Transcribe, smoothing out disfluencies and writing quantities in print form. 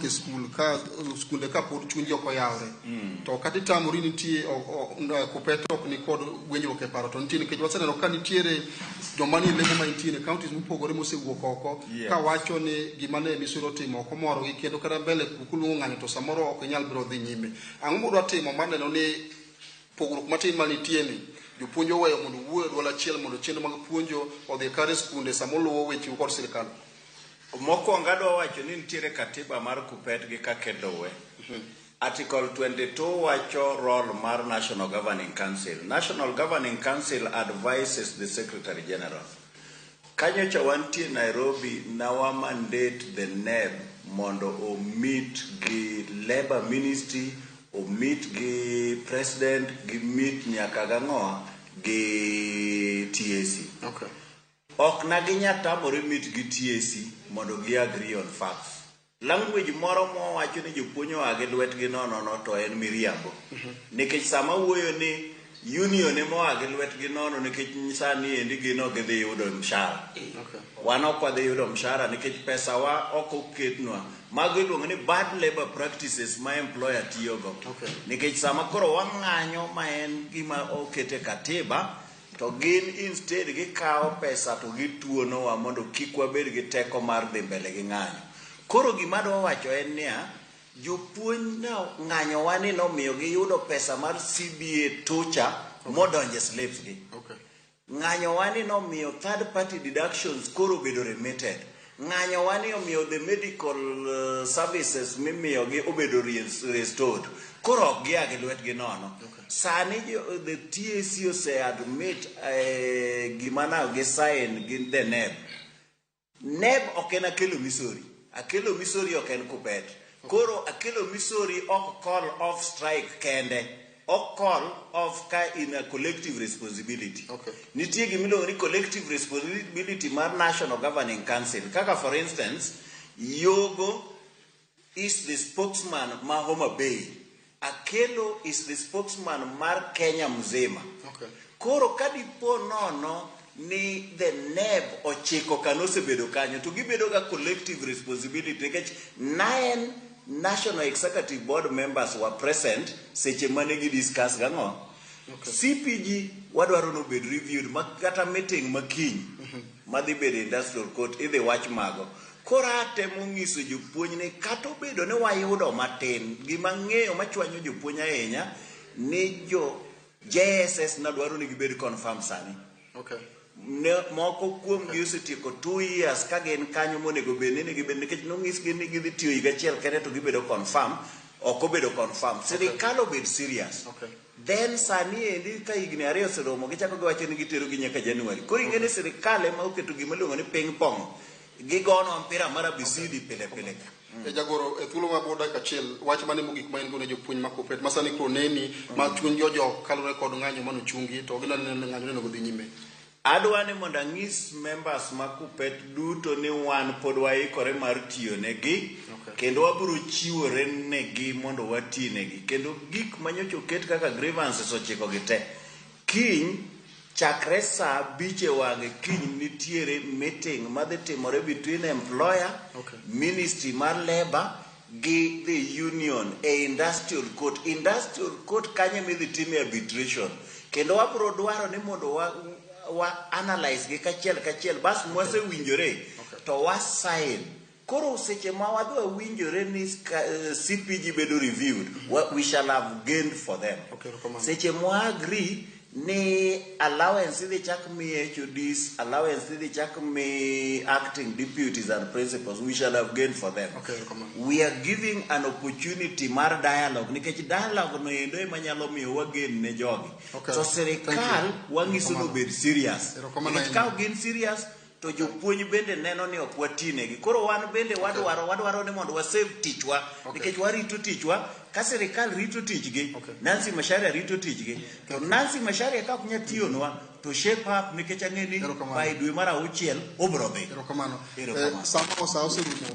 dok e skul ka skunde ka pod chunygi ok oyawre. To kata itamori nitie KUPPET ok ni kod winjruok e paro to nitie nikech waseneno ka nitiere joma nie lemo ma intie e counties mopogore mosewuok oko ka wacho ni gima ne Misuri otimo ok omorogi kendo kata mbele kuluongo ng'anyo to samoro ok inyal biro dhi nyime. Ang'o mudwa timo mar neno ni pogruok matin manitie ni jopuonj oweyo mondo owuo e duol achiel mondo chenro mag puonjo odhi kare skunde sama oluwo weche kod sirkal? Mokwongo adwa wacho ni nitiere katiba mar KUPPET gi kaka iluwe. Article 22 wacho role mar National Governing Council. National Governing Council advises the Secretary General. Kanyocha wantie Nairobi, nawa mandate the NEB mondo o meet gi Labour Ministry, o meet gi President, gi meet nyaka gang'o gi TSC. Ok na ginya tamore meet gi TSC mondo gi agree on facts. Language moro mowacho ni jopuonj oa gi lwetgi nono no to en miriambo. Nikech sama wuoyo ni union ema oa gi lwetgi nono nikech sani endi gin ok gidhi yudo mshahara. Wan ok wadhi yudo mshahara nikech pesa wa ok oketnwa. Mago iluongo ni bad labor practices ma employer tiyogo. Nikech sama koro wang'anyo ma en gima oket e katiba to gin instead gikawo pesa to gituonowa mondo kik wabed gi teko mar dhi mbele gi ng'anyo. Koro gima adwa wacho en niya, jopuonj no ng'anyowa ni nomiyo giyudo pesa mar CBA tucha modonjo e slips gi. Ng'anyowa ni nomiyo third party deductions koro obedo remitted. Ng'anyowa ni omiyo the medical services mimiyogi obedo restored. Koro ok gia gi lwetgi nono. Sani the TSC ose admit gima na gi sign gi the NEB. NEB ok en Akelo Misori. Akelo Misori ok en KUPPET. Koro Akelo Misori ok call off strike kende. Ok call off ka in a collective responsibility. Nitie gimiluongo ni collective responsibility mar National Governing Council. Kaka for instance, Yogo is the spokesman ma Homa Bay. Akelo is the spokesman mar Kenya mzima. Koro ka dipo nono ni the NEB ochiko kano osebedo kanyo to gibedo ga collective responsibility nikech nine National Executive Board members were present seche mane gi discuss gang'o. CPG wadwaro ni obed reviewed ma kata meeting ma kiny madhi bedo e industrial court idhi wach mago. Koro atemo nyiso jopuonj ni kata obedo ni wayudo matin, gima ng'eyo machwanyo jopuonj ahinya ni jo JSS nadwaro ni gibed confirm sani. Ne, moko kuom gi osetieko 2 years ka gin kanyo monego bed ni gibed nikech nonyisgi ni gidhi tiyo higa achiel kende to gibedo confirm ok obedo confirm. Sirikal obed serious. Then sani endi ka higni 2 oseromo gichako giwacho ni gitero gi nyaka January. Koro ing'e ni sirikal ema oketo gima iluongo ni ping pong. Gigono mpira mar abisidi pile pile ka. E jagoro e thuolo ma bod dakika achiel wach mane mogik ma in go ne jopuonj ma KUPPET ma sani koro neni ma chunygi ojok kaluwore kod ng'anyo manochungi to gineno ni ng'anyo onego dhi nyime. Adwa ni mondo anyis members ma KUPPET duto ni wan pod waikore mar tiyo negi kendo wabiro chiwore negi mondo wati negi kendo gik manyocha oket kaka grievances ochiko gi te kiny chakre saa 5 e wang'e kiny nitiere meeting madhi timore between employer ministry mar labor gi the union e industrial court. Industrial court kanyo midhi time arbitration kendo wabiro dwaro ni mondo wa analyze gi kachiel kachiel bas mwasewinjore to wa sign. Koro seche ma wadhi wawinjore ni CPG bedo reviewed, we shall have gained for them. Okay, erokamano. Seche mwa agree ni allowance idhi chak mi HODs, allowance idhi chak mi acting deputies and principals, we shall have gained for them. Okay, erokamano. We are giving an opportunity mar dialogue nikech dialogue no endo ema nyalo miyo wagen ne jogi. To Thank sirikal you. wang'iso ni Erokamano. obed serious. Erokamano Nikech ahinya. ka ok gin serious to jopuonj bende neno ni ok watinegi. Koro wan bende wadwaro ni mondo wasave tichwa nikech warito tichwa ka sirikal rito tichgi. Nancy Macharia rito tichgi. To Nancy Macharia ka ok nyal tiyonwa to shape up nikech ang'e ni Erokamano. by dwe mar auchiel obro dhi. Erokamano. Erokamano. Sama sa oserumo.